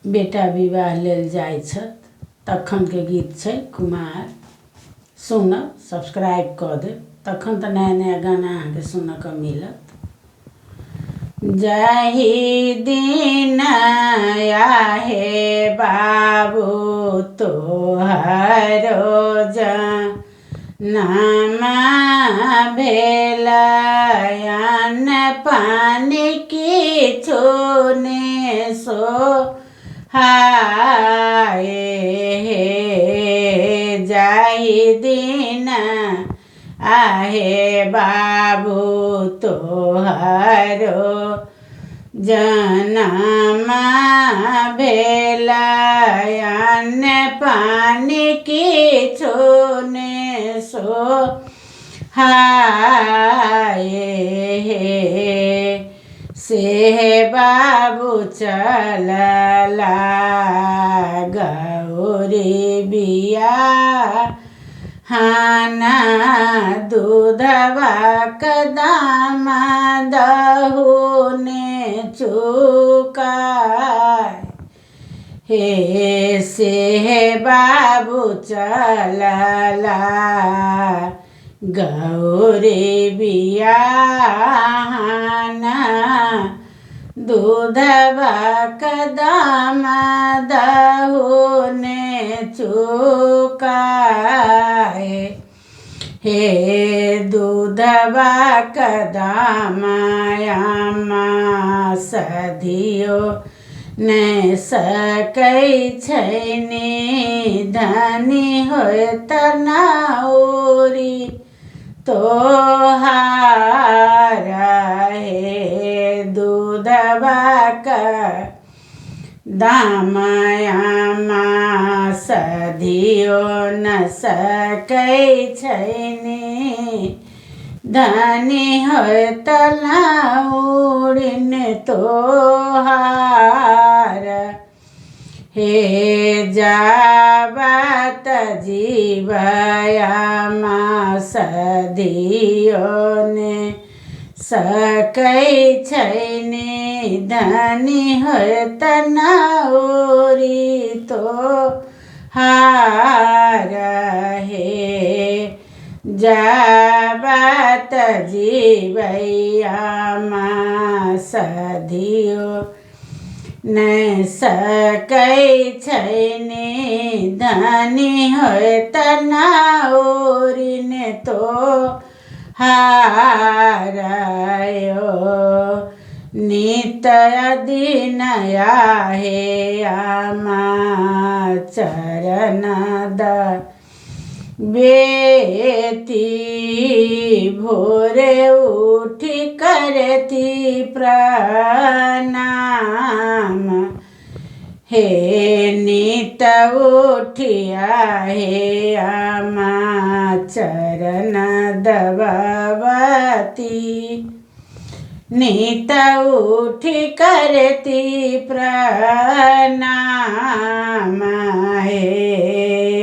बेटा विवाह लेल जाइ छथि तखनके गीत छै कुमार। सुनब, सब्सक्राइब कऽ देब, तखन तऽ नया नया गाना अहाँके सुनऽके मिलत। जाहि दिन आहे बाबू तोहरो जनम भेल, अन्न पानि किछु ने सोहाए हे। जाहि दिन आहे बाबू तोहरो जनम भेल, अन्न पानि किछु ने सोहाए हे। से बाबू चलला गौरी बिया हाना, दूधवा कदम दहुने चुकाय हे। से बाबू चलला गौरी बियाहना, दूधवा कदम दहुने चुकाए हे। दूधवा कदम सधियो ने सकै छैनि, धनी होइत नौरी तोहार हे। दूधवा दामयामा सधियो न सकै छैनि, धनी होइत नौरिन तोहार हे। जाबत जीवयामा सधियो ने सकै छैनि, धनी होइत नौरी तोहार हे। जाबत जीवयामा सधियो ने सकै छैनि, धनी होइत नौरिन तोहार यो। नित दिन आहे आमा चरण द बेती, भोरे उठि करती प्रणाम हे। नित उठिया हे आमा चरण दबावती, नित उठि करती प्रणाम हे।